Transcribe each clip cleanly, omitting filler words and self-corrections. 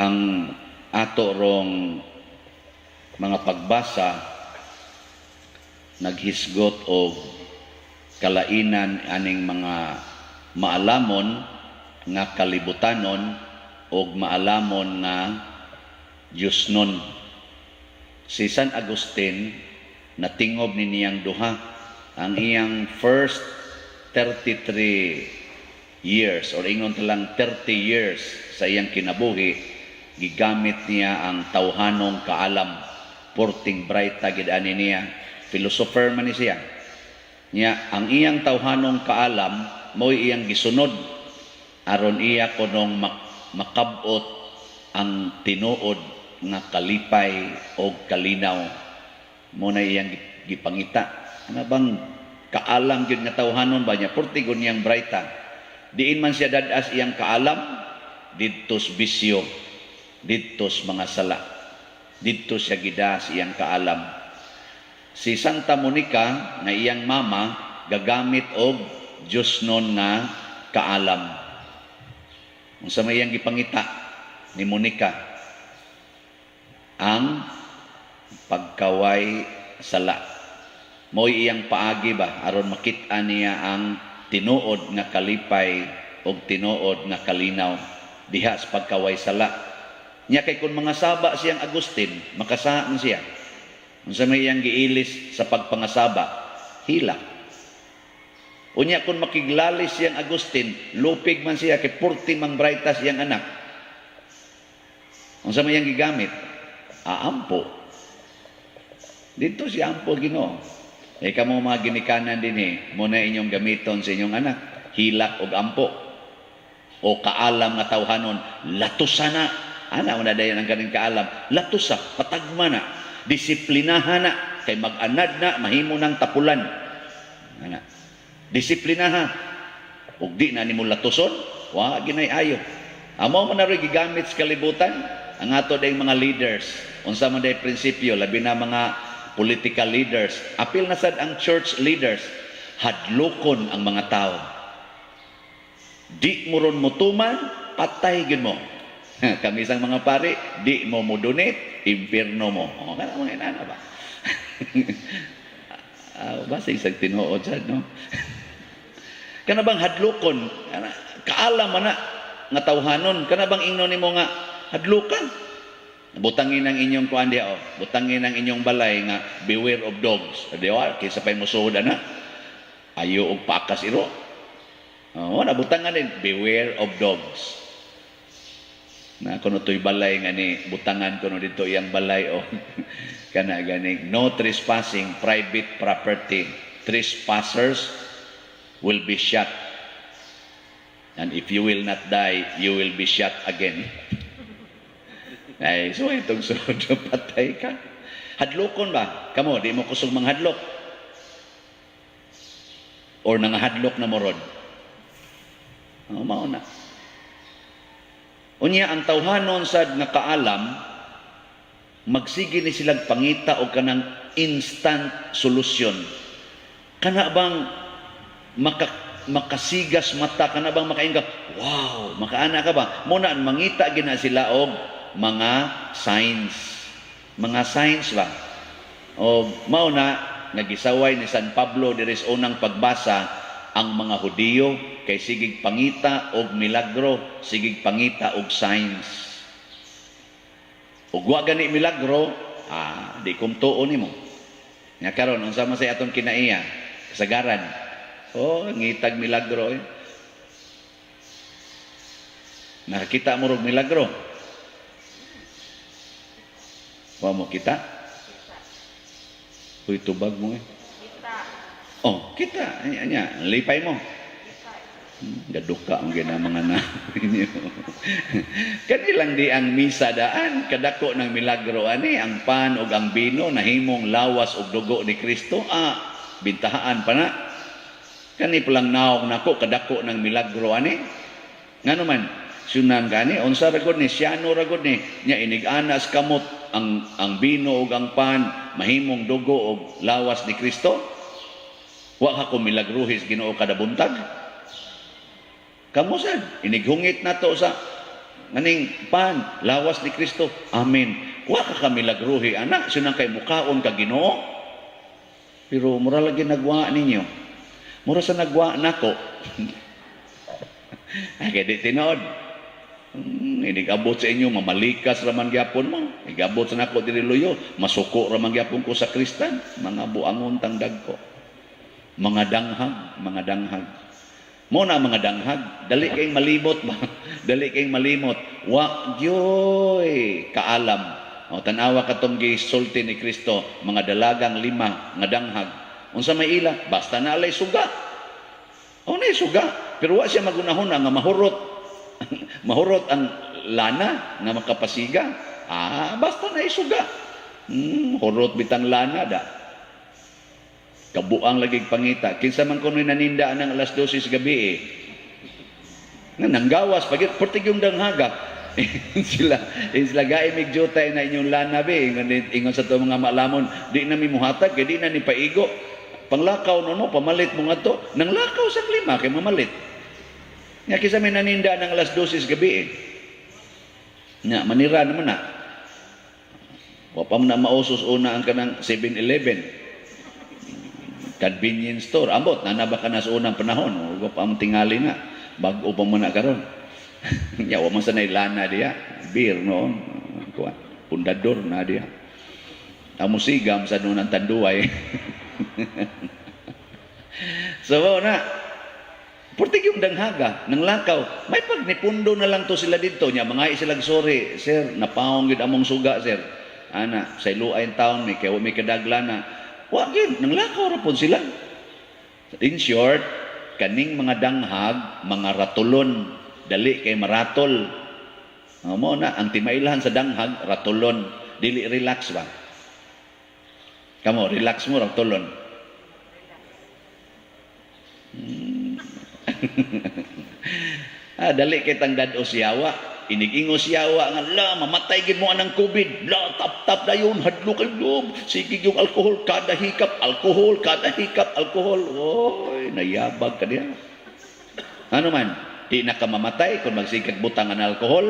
Ang ato rong mga pagbasa naghisgot og kalainan aning mga maalamon nga kalibutanon og maalamon nga Diyosnon. Si San Agustin, natingob ni niyang duha. Ang iyang first 33 years or ingon ta lang 30 years sa iyang kinabuhi, gigamit niya ang tawhanong kaalam. Porting brighta gid ani niya. Philosopher man ni siya. Nya ang iyang tawhanong kaalam mo'y iyang gisunod aron iya kunong makabot ang tinuod nga kalipay o kalinaw. Mo na iyang gipangita. Ano bang kaalam gyud nga tawhanon ba niya? Porti gud niyang brighta. Diin man siya dadas iyang kaalam didtos bisyo, didtos mga sala. Didto siya gidas iyang kaalam. Si Santa Monica nga iyang mama gagamit og Diyosnon nga kaalam. Unsa may iyang gipangita ni Monica? Ang pagkaway sala. Mo'y iyang paagi ba aron makit-a niya ang tinuod nga kalipay og tinuod nga kalinaw diha sa pagkaway sala. Nya kay kung mga saba siyang Agustin, makasala man siya. Unsa may iyang giilis sa pagpangasaba? Hilak. Unya kung makiglalis siyang Agustin, lupig man siya kay purti mang brightas iyang anak. Unsa may iyang gigamit? Aampo. Dito siya ampo Ginoo. Eh kamo mga ginikanan dinhi, mo na inyong gamiton sa inyong anak, hilak og ampo. O kaalam nga tawhanon, latusa na. Ana mo na dayon ang kaning kaalam. Latusa, patagma na, disiplinahan na, kay mag-anad na, mahimo ng tapulan. Ana. Disiplinaha. Ug di na nimo latuson, wa ginay ayo. Amo man na rin gigamit sa kalibutan ang ato dayong mga leaders. Unsa man day prinsipyo, labi na mga political leaders, apil na sad ang church leaders, hadlokon ang mga tao. Di mo ron mutuman, patay gyud mo. Kami sang mga pari, di mo mo donate, impierno mo. O, kana mga inana ba? Ah, basta isang tinuod sad, no? Kana bang hadlokon, kana, kaalam man na nga tawhanon, kana bang ingnon nimo nga hadlukan? Butangin ang inyong kuan diha, oh. Butangin ang inyong balay nga "Beware of dogs." Di ba? Kaysa pa'y musuod ana. Ayo og pakas iro. Oh, nabutangan din "Beware of dogs." Na kuno to'y balay nga ni butangan kuno dito iyang balay o kana gani, "No trespassing, private property. Trespassers will be shot. And if you will not die, you will be shot again." Ay, so itong sunod patay ka. Hadlokon ba? Kamo, di mo kusog manghadlok. Or nangahadlok na mo rod. Oh, mao na. Unya ang tawhanon sad nga kaalam, magsige ni silang pangita og kanang instant solution. Kana bang makasigas mata, kana bang makainga, wow, makaana ka ba? Muna mangita gina sila og mga signs. Mga signs ba? O mao na nagisaway ni San Pablo diri sa unang pagbasa ang mga Hudiyo kay sigig pangita og milagro, sigig pangita og signs. Ug wa gani milagro, di kumtuo nimo. Nga karon unsa man say atong kinaiya? Kasagaran. Oh, ngitag milagro eh. Nakakita mo rog milagro? Wa mo kita? Uy, tubag mo eh. Kita. Oh, kita. Anya, anya. Lipay mo. Kita. Gaduka ang gina mga na ninyo. Kanilang di ang misa daan, kadako ng milagro ani, ang pan ug ang bino nahimong lawas ug dugo ni Kristo. Ah, bintahaan pa na. Kani palang naong nako, kadako ng milagro ani. Ngano man, sunan gani, unsa ra gud ni, siyano ra gud ni, nya inig-anas kamot ang bino ug ang pan mahimong dugo ug lawas ni Kristo. Wa ka ko milagruhis Ginoo kada buntag. Kamo sad, inighungit nato sa Nganing pan, lawas ni Kristo. Amen. Wa ka kamilagruhi ana, sunang kay mukaon ka Ginoo. Pero mura lagi nagwa ninyo. Mura sa nagwa nako. Ay, kay di tinuod. Inigabot sa inyo, mamalikas raman gyapon mo. Igabot sa nako diri luyo, masuko raman gyapon ko sa kristan. Mga buangon tang dagko. Mga danghag, mga danghag. Mo na mga danghag, dali kayong malimot ba? Dali kayong malimot. Wa gyoy kaalam. O tan-awa katong gisulti ni Kristo, mga dalagang lima nga danghag. Unsa may ila? Basta na alay suga. O na suga, pero wa siya magunahuna nga mahurot. Mahurot ang lana nga makapasiga. Ah, basta na suga. Hurot bitang lana da. Kabuang lagi pangita. Kinsa man kuno'y naninda ang alas 12 sa gabi eh. Nga nanggawas pag pertig yung danghaga. Sila gae mig jutay na inyong lana be. Ingon sa to mga maalamon, di na mi muhatag kay di na ni paigo. Panglakaw no no, pamalit mo nga to. Nang lakaw sa klima kay mamalit. Nga kinsa may naninda ng alas 12 sa gabi eh. Nga manira naman na. Wa pa man na mausos una ang kanang 7-Eleven. Convenience store. Ambot, nanaba ka na sa unang panahon. Wa pa ang tingali na. Bag-o pa man na karon. Ya, wa man sa lana diya. Beer noon. Kuan, pundador na diya. Ang musigam sa noon ang Tanduay. So, mao na. Purtig yung danghaga, ng lakaw. May pag nipundo na lang to sila dito. Nya, mga sila, "Sorry, sir, napaong yun among suga, sir. Ana, sa iluay taon mi, kaya wa mi kadagla na." Wa gyud, nang lakaw ra pod sila. In short, kaning mga danghag, mga ratulon, dali kay maratol. Mo na ang timailhan sa danghag, ratulon, dili relax ba? Kamo, relax mo ratulon. Ah, dali kay tang dad-o siyawa. Inig-ingos siyawa nga la mamatay gid mo anang COVID. La tap tap dayon hadlo kay loob. Sige yung alcohol kada hikap alcohol, kada hikap alcohol. Oy, nayabag ka diha. Ano man, di na ka mamatay kung magsigag butang ang alcohol.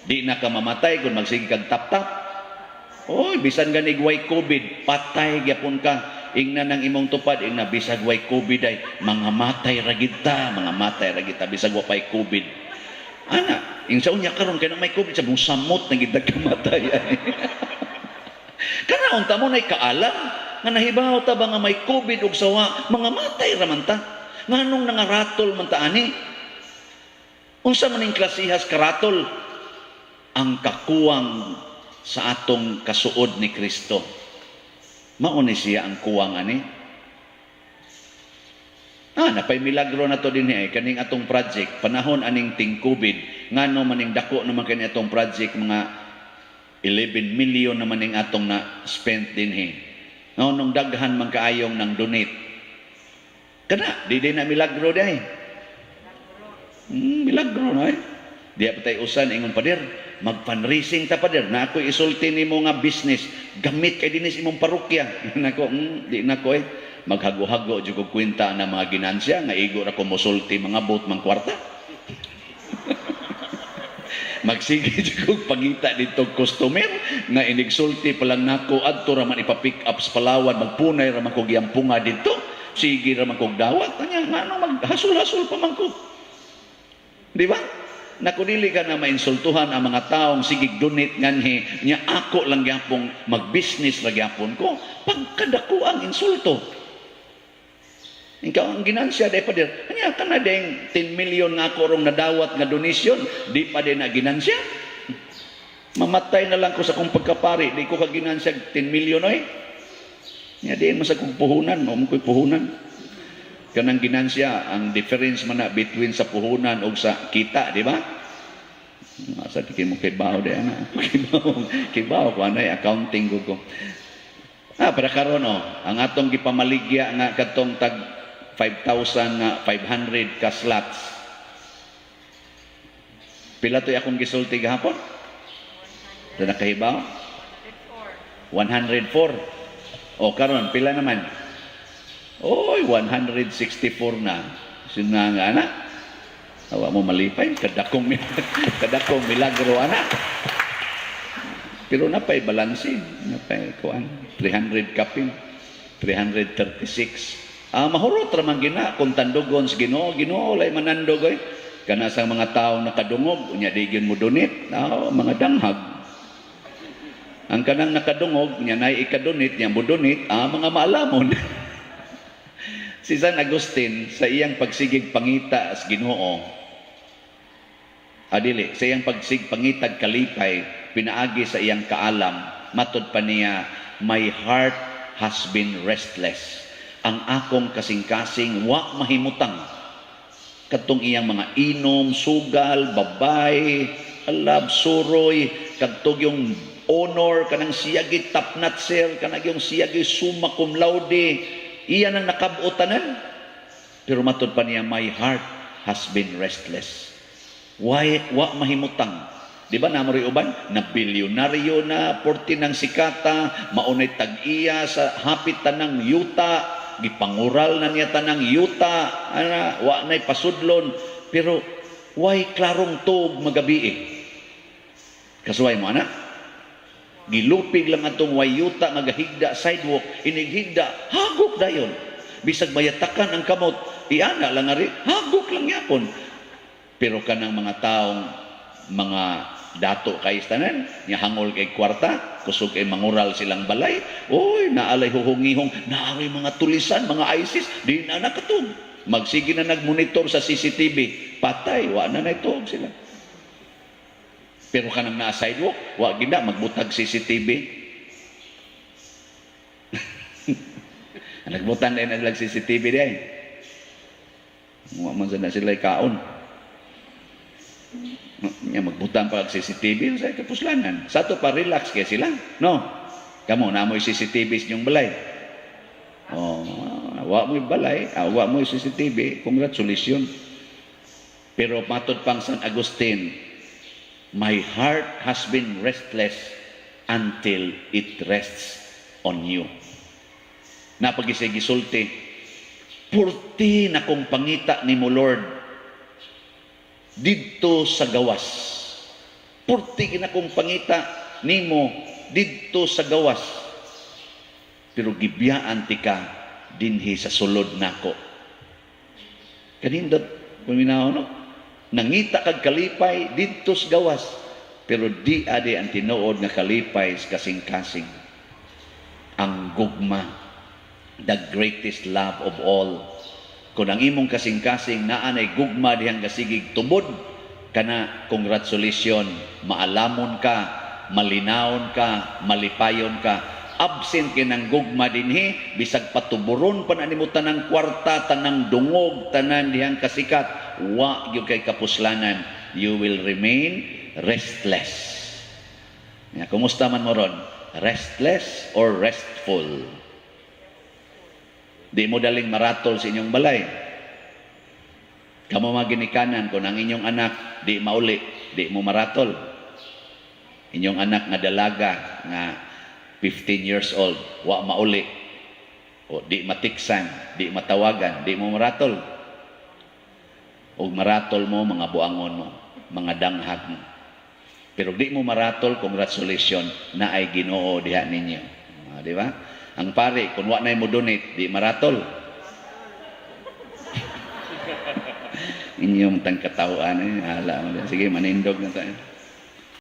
Di na ka mamatay kung magsigag tap-tap. Oy, bisan ganig way COVID, patay gyapon ka. Ingna ng imong tupad, ingna bisag way COVID ay mga matay ra gid ta, mga matay ra gid ta bisag wa pay COVID. Ana, ing sa unya karon kay may COVID sa mong samot na gid kamatay ay. Kana unta mo nay kaalam nga nahibaw ta ba nga may COVID ug sawa, mga matay ra man ta. Nganong nangaratol man ta ani? Unsa man ning klasihas karatol? Ang kakuwang sa atong kasuod ni Kristo. Mao ni siya ang kuwang ani. Ah, napay milagro na to din eh, kaning atong project, panahon aning ting COVID, ngano maning dako naman kani atong project, mga 11 million naman ning atong na spent din eh. No, nung daghan man kaayong nang donate. Kana, di din na milagro di ay. Milagro na eh. Di pa tayo usan, ingon, "Pader, mag-fundraising ta, pader, na ako isulti nimo nga business, gamit kay dinis imong parokya." Nako, di nako eh. Maghago-hago jud kog kwenta na mga ginansya, nga igo ra ko mosulti mga bot mang kwarta. Magsige jud kog pangita dito customer nga inigsulti pa lang nako adto ra man ipa-pick up sa Palawan, magpunay ra man kog yampunga dito. Sige ra man kog dawat. Anya ngano maghasol-hasol pa man ko. Di ba? Naku, dili ka na mainsultuhan ang mga taong sigig donate nganhi nya ako lang gyapong mag-business ra gyapon ko. Pagkadako ang insulto. Ikaw ang ginansya day pa dir. Anya ka na ding 10 million nga ako rong nadawat nga donation, di pa din na ginansya. Mamatay na lang ko sa kong pagkapari, di ko ka ginansya 10 million oy. Nya diin mo sa kong puhunan, mo ko'y puhunan. Kanang ginansya, ang difference man na between sa puhunan o sa kita, di ba? Asa di mo kay bao di ana. Kibaw, kibaw ko anay accounting ko ko. Ah, para karon oh, ang atong gipamaligya nga katong tag 5,000 nga 500 ka slots. Pila to'y akong gisulti gahapon? Sa nakahibaw? 104. O karon pila naman? Oy, 164 na. Sino nga na? Wa mo malipay, kadakong milagro ana. Pero napay balanse, napay kuan, 300 kapin, 336. Ah, mahurot ra man gina kung tandugon sa Ginoo, Ginoo lay manandog oy. Kana sa mga tao nakadungog, unya di gyud mo donate, ah, mga danghag. Ang kanang nakadungog, nya nay ikadonate, nya mo donate, ah, mga maalamon. Si San Agustin, sa iyang pagsigig pangita sa Ginoo, adili, sa iyang pagsig pangitag kalipay, pinaagi sa iyang kaalam, matod pa niya, "My heart has been restless." Ang akong kasing-kasing wa mahimutang. Kadtong iyang mga inom, sugal, babay, alab, suroy, kadtong yung honor, kanang siyagi top notcher, kanang yung siyagi summa cum laude, iya nang nakab-ot tanan. Pero matod pa niya, "My heart has been restless." Why, wa mahimutang. Di ba namo rin uban? Na bilyonaryo na, porti ng sikata, maunay tag-iya sa hapit tanang yuta, gipangural na niya tanang yuta, ana, wa na'y pasudlon. Pero, why klarong tuog magabi eh? Kasuway mo, anak? Gilupig lang atong way yuta nga gahigda sidewalk, inighigda, hagok dayon. Bisag mayatakan ang kamot, iana lang ari, hagok lang yapon. Pero kanang mga taong mga dato kay tanan, nya hangol kay kwarta, kusog kay mangural silang balay, oy, naalay huhungihong, naaroy mga tulisan, mga ISIS, di na nakatug. Magsige na nagmonitor sa CCTV, patay, wa na naituog sila. Pero kanang naa sidewalk, wa gina magbutag CCTV. Nagbutang na naglag CCTV di ay. Wa man sa na sila kaon. Nya magbutang pa og CCTV sa kapuslanan. Sa ato pa relax kay sila, no? Kamo na mo'y CCTV sa inyong balay. Oh, wa mo'y balay, ah, wa mo'y CCTV, congratulations. Pero matod pang San Agustin, "My heart has been restless until it rests on you." Napagisay gisulti, "Purti na kong pangita nimo, Lord, didto sa gawas. Purti na kong pangita nimo didto sa gawas. Pero gibiyaan tika dinhi sa sulod nako." Kanindot paminaw, no? Nangita kag kalipay didto sa gawas, pero di adi ang tinuod nga kalipay sa kasing-kasing. Ang gugma, the greatest love of all. Kung ang imong kasing-kasing naa nay gugma dihang gasigig tubod, kana congratulations, maalamon ka, malinawon ka, malipayon ka. Absent kay ng gugma dinhi, bisag patuburon pa na nimo tanang kwarta, tanang dungog, tanan dihang kasikat, wa gyud kay kapuslanan. You will remain restless. Ya, kumusta man mo ron? Restless or restful? Di mo daling maratol sa inyong balay. Kamo mga ginikanan, kung ang inyong anak di mauli, di mo maratol. Inyong anak nga dalaga nga 15 years old, wa mauli. O di matiksan, di matawagan, di mo maratol. O maratol mo, mga buangon mo, mga danghag mo. Pero di mo maratol, congratulations, na ay Ginoo diha ninyo. Ah, di ba? Ang pare, kung wa na mo donate, di maratol. Inyong tangkatawaan, eh. Hala mo. Sige, manindog na tayo.